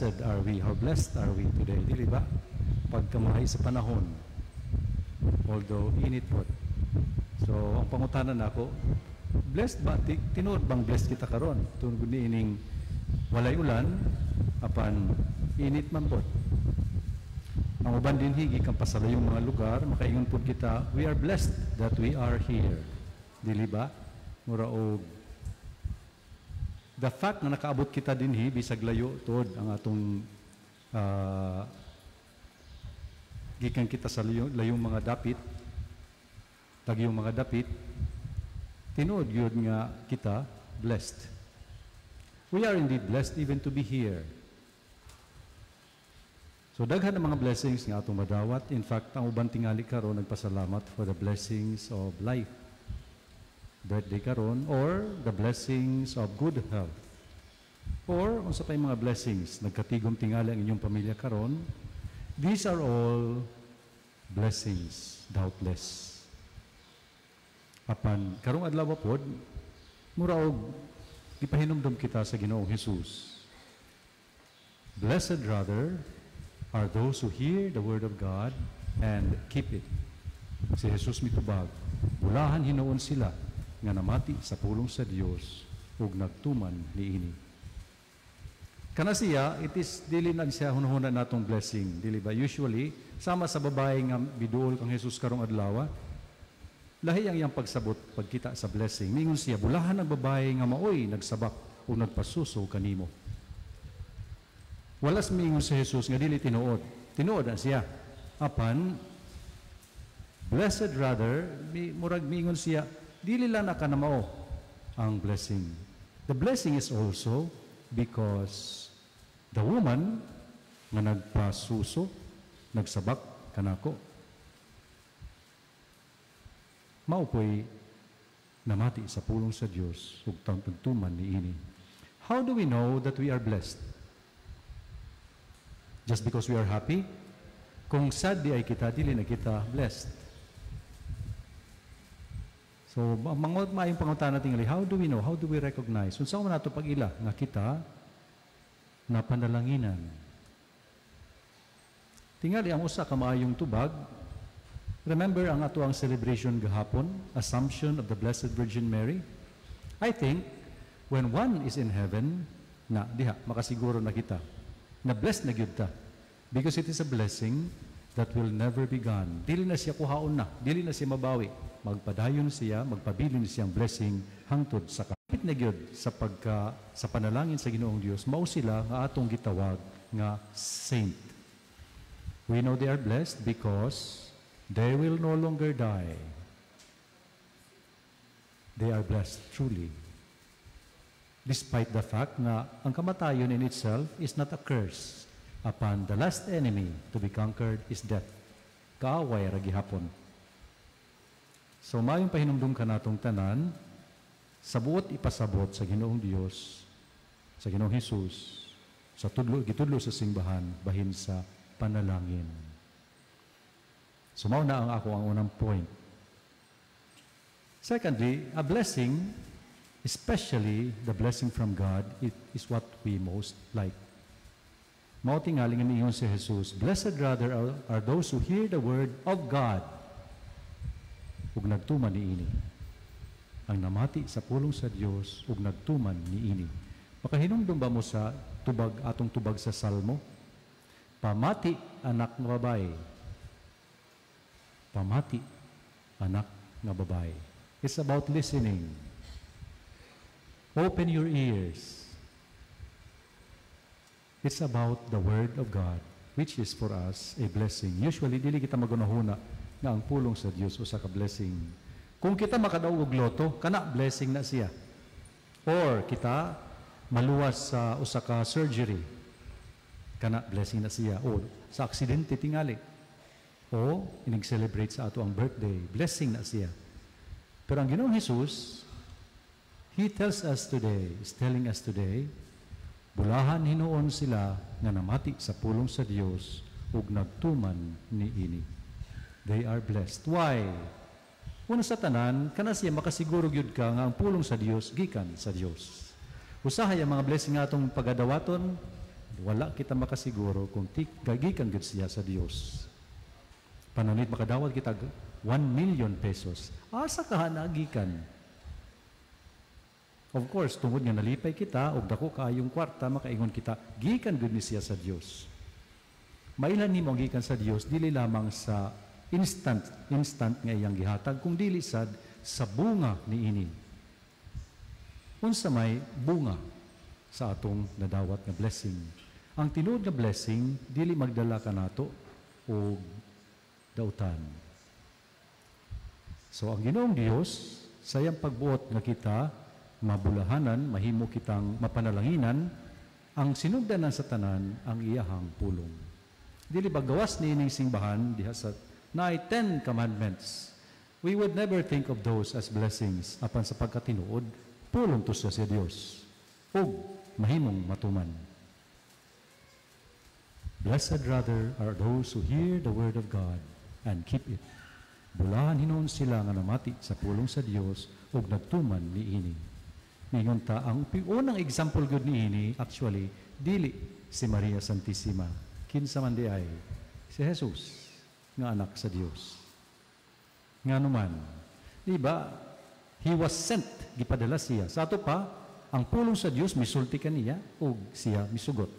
Blessed are we, how blessed are we today, dili ba? Pagkamahay sa panahon, although init po. So, ang pangutana nako, blessed ba? Tinuod bang blessed kita karon? Tungod ni ining walay ulan, apan init man pod. Ang uban dinhi gikan pa sa layong mga lugar, makaingon pod kita, we are blessed that we are here. Dili ba? Mura og the fact na nakaabot kita dinhi bisag layo tuod ang atong gikan kita sa layong mga dapit, tagiyong mga dapit, tinuod gyud nga kita blessed. We are indeed blessed even to be here. So daghan ang mga blessings nga atong madawat. In fact, ang uban tingali karon nagpasalamat for the blessings of life. Birthday karon or the blessings of good health. Or unsa pay mga blessings, nagkatigom tingali ang inyong pamilya karon. These are all blessings, doubtless. Apan karong adlaw pod, mura og gipahinumdom kita sa Ginoong Hesus. Blessed rather are those who hear the word of God and keep it. Si Jesus mitubag, bulahan hinuon sila nga namati sa pulong sa Dios ug nagtuman niini. Kana siya, it is dili na siya hunahuna natong blessing, dili ba? Usually, sama sa babae nga biduol kang Jesus karong adlaw, lahi ang iyang pagsabot pagkita sa blessing. Mingon siya, "Bulahan ang babae nga maoy nagsabak o nagpasuso kanimo." Wala mingon si Jesus nga dili tinuod. Tinuod na siya. Apan, blessed rather, murag mingon siya, dili lang na kana mao ang blessing. The blessing is also because the woman nga nagpasuso, nagsabak kanako, mao po'y namati sa pulong sa Dios ug nagtuman niini. How do we know that we are blessed? Just because we are happy? Kung sad diay kita, dili na kita blessed. So, mga maayong pangutana tingali, how do we know? How do we recognize? Unsa man nato pag-ila nga kita napanalanginan? Tingali ang usa ka maayong tubag. Remember ang ato ang celebration gahapon, Assumption of the Blessed Virgin Mary? I think when one is in heaven, na diha makasiguro na kita na blessed na gyud ta. Because it is a blessing that will never be gone. Dili na siya kuhaon na, dili na siya mabawi. Magpadayon siya, magpabilin siyang blessing hangtod sa kapit na gyud sa pagka sa panalangin sa Ginoong Dios, mao sila nga atong gitawag nga saint. We know they are blessed because they will no longer die. They are blessed truly. Despite the fact na ang kamatayon in itself is not a curse. Apan the last enemy to be conquered is death. Kaaway ra gihapon. So maayong pahinumdum kanatong tanan sa buot ipasabot sa Ginoong Dios, sa Ginoong Hesus, sa tudlo gitudlo sa simbahan bahin sa panalangin. So mao na ang ako ang unang point. Secondly, a blessing, especially the blessing from God, it is what we most like. Mao tingali nga niingon si Jesus, "Blessed rather are those who hear the word of God ug nagtuman niini." Ang namati sa pulong sa Dios ug nagtuman niini. Makahinumdum ba mo sa tubag atong tubag sa Salmo? "Pamati, anak nga babae. Pamati, anak nga babae." It's about listening. Open your ears. It's about the Word of God, which is for us a blessing. Usually, dili kita magunahuna nga ang pulong sa Dios usa ka blessing. Kung kita makadaog og lotto, kana blessing na siya. Or kita maluwas sa usa ka surgery, kana blessing na siya. O sa aksidente tingali. O inig-celebrate sa ato ang birthday, blessing na siya. Pero ang Ginoong Jesus, He tells us today, is telling us today, bulahan hinuon sila nga namati sa pulong sa Dios ug nagtuman niini. They are blessed. Why? Una sa tanan, kana siya makasiguro gyud ka nga ang pulong sa Dios gikan sa Dios. Usahay ang mga blessing nga atong pagadawaton, Wala kita makasiguro kung gikan gud siya sa Dios. Pananlit makadawat kita 1 million pesos. Asa ka nagikan? Of course, tungod nga nalipay kita og dako kaayong kwarta, makaingon kita, gikan gud ni siya sa Dios. Mailhan nimo ang gikan sa Dios dili lamang sa instant instant nga iyang gihatag, kung dili sad sa bunga niini. Unsa may bunga sa atong nadawat nga blessing? Ang tinuod nga blessing dili magdala kanato og dautan. So ang Ginoong Dios sa iyang pagbuot nga kita mabulahanan, mahimo kitang mapanalanginan, ang sinugdanan sa tanan ang iyahang pulong. Dili ba gawas niining simbahan diha sa naay 10 Commandments? We would never think of those as blessings, apan sa pagkatinuod, pulong to siya sa Dios ug mahimong matuman. Blessed rather are those who hear the word of God and keep it. Bulahan hinuon sila nga namati sa pulong sa Dios ug nagtuman niini. Mingon ta, ang unang example gud niini actually dili si Maria Santissima. Kinsa man di ay? Si Jesus nga anak sa Dios. Ngano man, di ba? He was sent, gipadala siya. Sa ato pa, ang pulong sa Dios misulti kaniya ug siya misugot.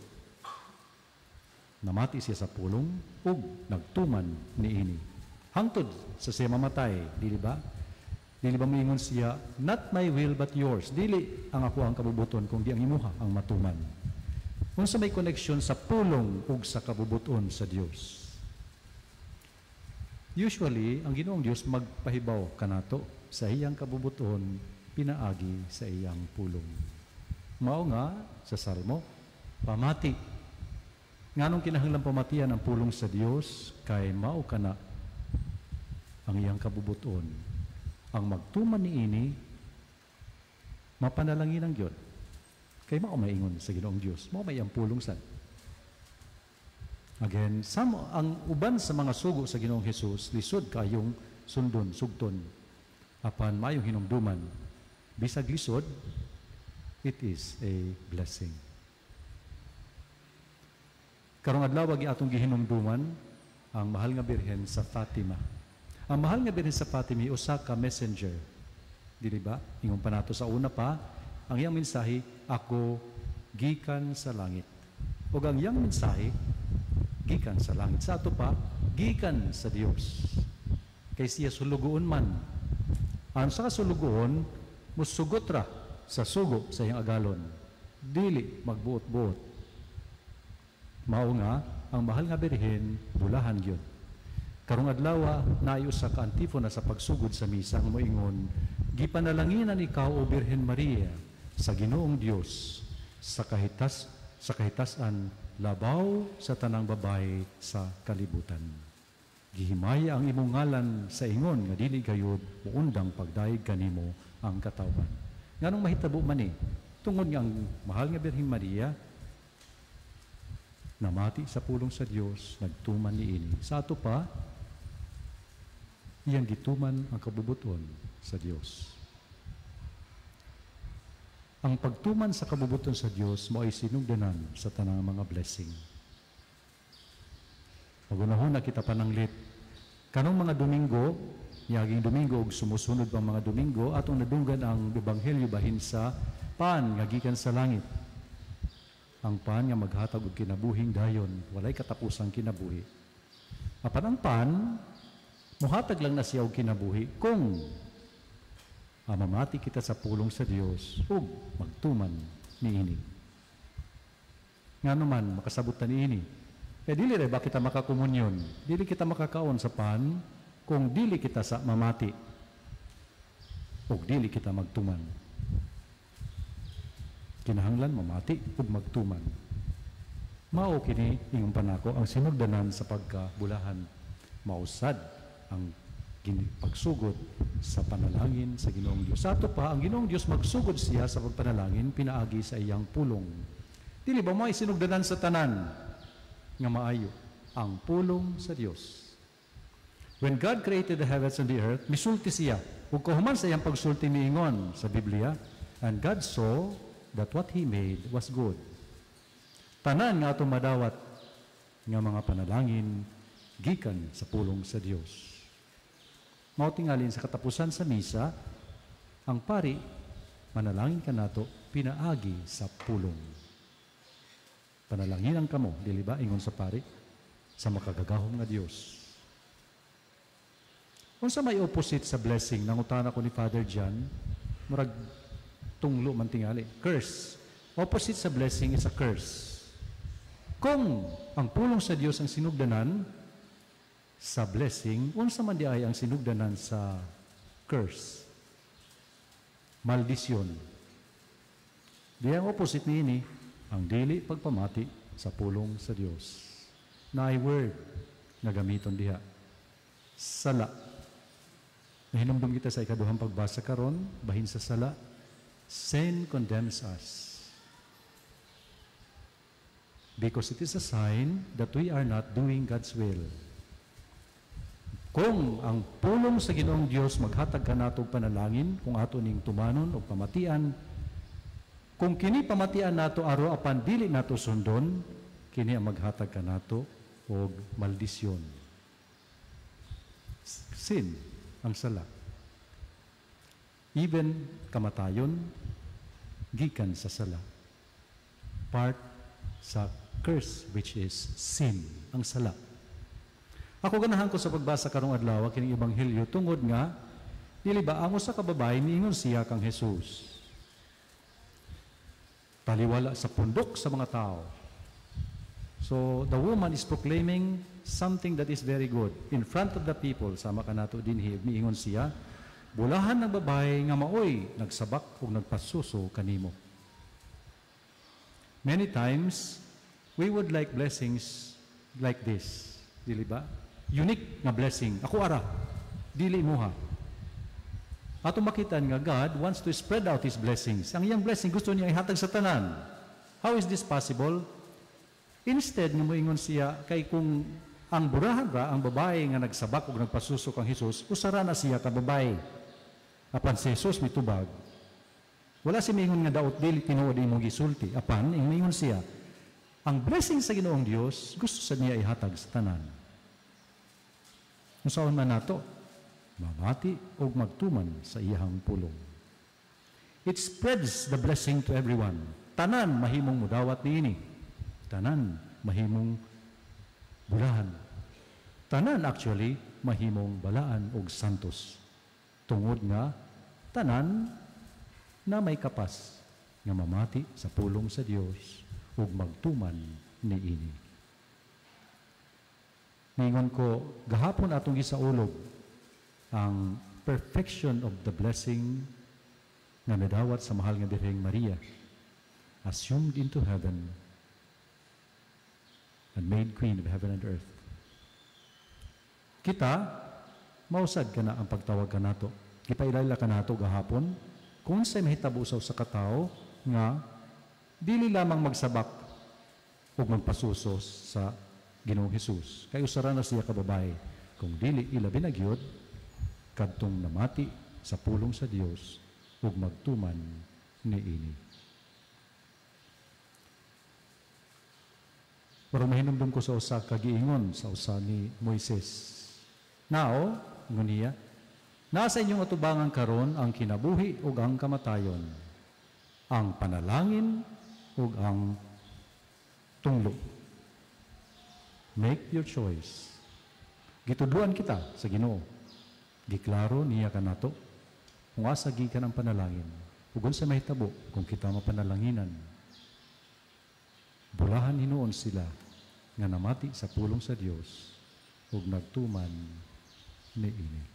Namati siya sa pulong ug nagtuman niini. Hangtod sa siya mamatay, dili ba? Dili ba moingon siya, "Not my will but yours"? Dili ang ako ang kabubuton, kung di ang imuha ang matuman. Unsa may connection sa pulong ug sa kabubuton sa Dios? Usually, ang Ginoong Dios magpahibaw kanato sa iyang kabubuton pinaagi sa iyang pulong. Mao nga sa Salmo, pamati. Nganong kinahanglan pamatian ang pulong sa Dios? Kay mao kana ang iyang kabubuton. Ang magtuman niini mapanalangin ang Dios. Kay mao maingon sa Ginoong Dios, mao may iyang pulong sad. Again, ang uban sa mga sugo sa Ginoong Hesus lisod kayong sundon, sugton. Apan mayong hinumduman, bisag lisod, it is a blessing. Karong adlaw gi atong gihinumduman ang Mahal nga Birhen sa Fatima. Ang Mahal nga Birhen sa Fatima usa ka messenger. Dili ba? Ingon pa nato sa una pa, ang iyang mensahe, "Ako gikan sa langit." Ug ang iyang mensahe gikan sa langit. Sa ato pa, gikan sa Dios. Kay siya sulugoon man. Ang sa sulugoon, musugot ra sa sugo sa iyang agalon. Dili magbuot-buot. Mao nga, ang Mahal nga Birhen, bulahan gyud. Karong adlaw, naay usa ka antifona sa pagsugod sa misa ang moingon, "Gipanalanginan ikaw, O Birhen Maria, sa Ginoong Dios sa kahitasan labaw sa tanang babae sa kalibutan. Gihimaya ang imong ngalan sa ingon nga dili gayud muundang pagdayeg kanimo ang katawhan." Nganong mahitabo man ni? Tungod nga ang Mahal nga Birheng Maria namati sa pulong sa Dios, nagtuman niini. Sa ato pa, iyang gituman ang kabubuton sa Dios. Ang pagtuman sa kabubuton sa Dios mo ay sinugdanan sa tanang mga blessing. Magunahon na kita pananglit. Kanong mga Domingo, niaging Domingo ug sumusunod pang mga Domingo, atong nadunggan ang ebanghelyo bahin sa pan nga gikan sa langit. Ang pan nga maghatag og kinabuhing dayon, walay katapusang kinabuhi. Apan ang pan, muhatag lang na siya og kinabuhi kung mamati kita sa pulong sa Dios ug magtuman niini. Ngano man makasabot ta niini? Kay dili ra ba kita makakomunyon, dili kita makakaon sa pan kung dili kita sa mamati ug dili kita magtuman. Kinahanglan mamati ug magtuman. Mao kini, ingon pa nako, ang sinugdanan sa pagkabulahan. Mausad ang pagsugod sa panalangin sa Ginoong Dios. Sa ato pa, ang Ginoong Dios magsugod siya sa pagpanalangin pinaagi sa iyang pulong. Dili ba mo ay sinugdanan sa tanan nga maayo ang pulong sa Dios? When God created the heavens and the earth, misulti siya. Ug kahuman sa iyang pagsulti, miingon sa Biblia, "And God saw that what He made was good." Tanan nga atong madawat nga mga panalangin gikan sa pulong sa Dios. Mao tingalin sa katapusan sa misa, ang pari manalangin kanato pinaagi sa pulong. Panalanginan kamo, dili ba, ingon sa pari, sa makagagahom nga Dios. Unsa may opposite sa blessing? Nangutana ko ni Father John, murag tunglo man tingali. Curse. Opposite sa blessing is a curse. Kung ang pulong sa Dios ang sinugdanan sa blessing, unsa man diay ang sinugdanan sa curse? Maldisyon. Di ang opposite niini, ang dili pagpamati sa pulong sa Dios. Naay word nga gamiton diha. Sala. Nahinumdum kita sa ikaduhang pagbasa karon, bahin sa sala, sin condemns us. Because it is a sign that we are not doing God's will. Kung ang pulong sa Ginoong Dios maghatag kanato og panalangin, kung ato ning tumanon o pamatian, kung kini pamatian nato aro apan dili nato sundon, kini ang maghatag kanato og maldisyon. Sin ang sala. Even kamatayon gikan sa sala. Part sa curse, which is sin, ang sala. Ako, ganahan ko sa pagbasa karong adlaw kining ebanghelyo tungod nga, dili ba, ang usa ka babae niingon siya kang Jesus. Taliwala sa pundok sa mga tao. So the woman is proclaiming something that is very good in front of the people, sama kanato dinhi. Miingon siya, "Bulahan ng babae nga maoy nagsabak ug nagpasuso kanimo." Many times we would like blessings like this, dili ba? Unique nga blessing. Ako ara, dili imuha. Ato makita nga God wants to spread out His blessings. Ang iyang blessing gusto niya ihatag sa tanan. How is this possible? Instead nga moingon siya, kay kung ang burahan ra ang babae nga nagsabak ug nagpasuso kang Jesus, usara na siya ka babae. Apan si Jesus mitubag. Wala si miingon nga daot dili tinuod imong gisulti. Apan ingon siya, ang blessing sa Ginoong Dios gusto sa niya ihatag sa tanan. Unsaon man nato, mamati og magtuman sa iyahang pulong. It spreads the blessing to everyone. Tanan mahimong mudawat niini. Tanan mahimong bulahan. Tanan actually mahimong balaan og santos. Tungod nga tanan na may kapas nga mamati sa pulong sa Dios ug magtuman niini. Ningon ko, gahapon atong gisaulog ang perfection of the blessing nga nadawat sa mahal nga Birheng Maria, assumed into heaven and made Queen of heaven and earth. Kita, mausad ka na ang pagtawag kanato. Gipailala kanato gahapon kung unsay mahitabo sa usa ka tawo nga dili lamang magsabak ug magpasuso sa Ginoong Hesus. Kay usara na siya ka babae. Kung dili, ilabi na gyud kadtong namati sa pulong sa Dios ug magtuman niini. Pero mahinumdum ko sa usa ka giingon sa usa ni Moises. "Nao," ingon niya, "nasa inyong atubangan karon ang kinabuhi ug ang kamatayon, ang panalangin ug ang tunglo. Make your choice." Gitudluan kita sa Ginoo. Giklaro niya kanato kung asa gikan ang panalangin ug unsa mahitabo kung kita mapanalanginan. Bulahan hinuon sila nga namati sa pulong sa Dios ug nagtuman niini.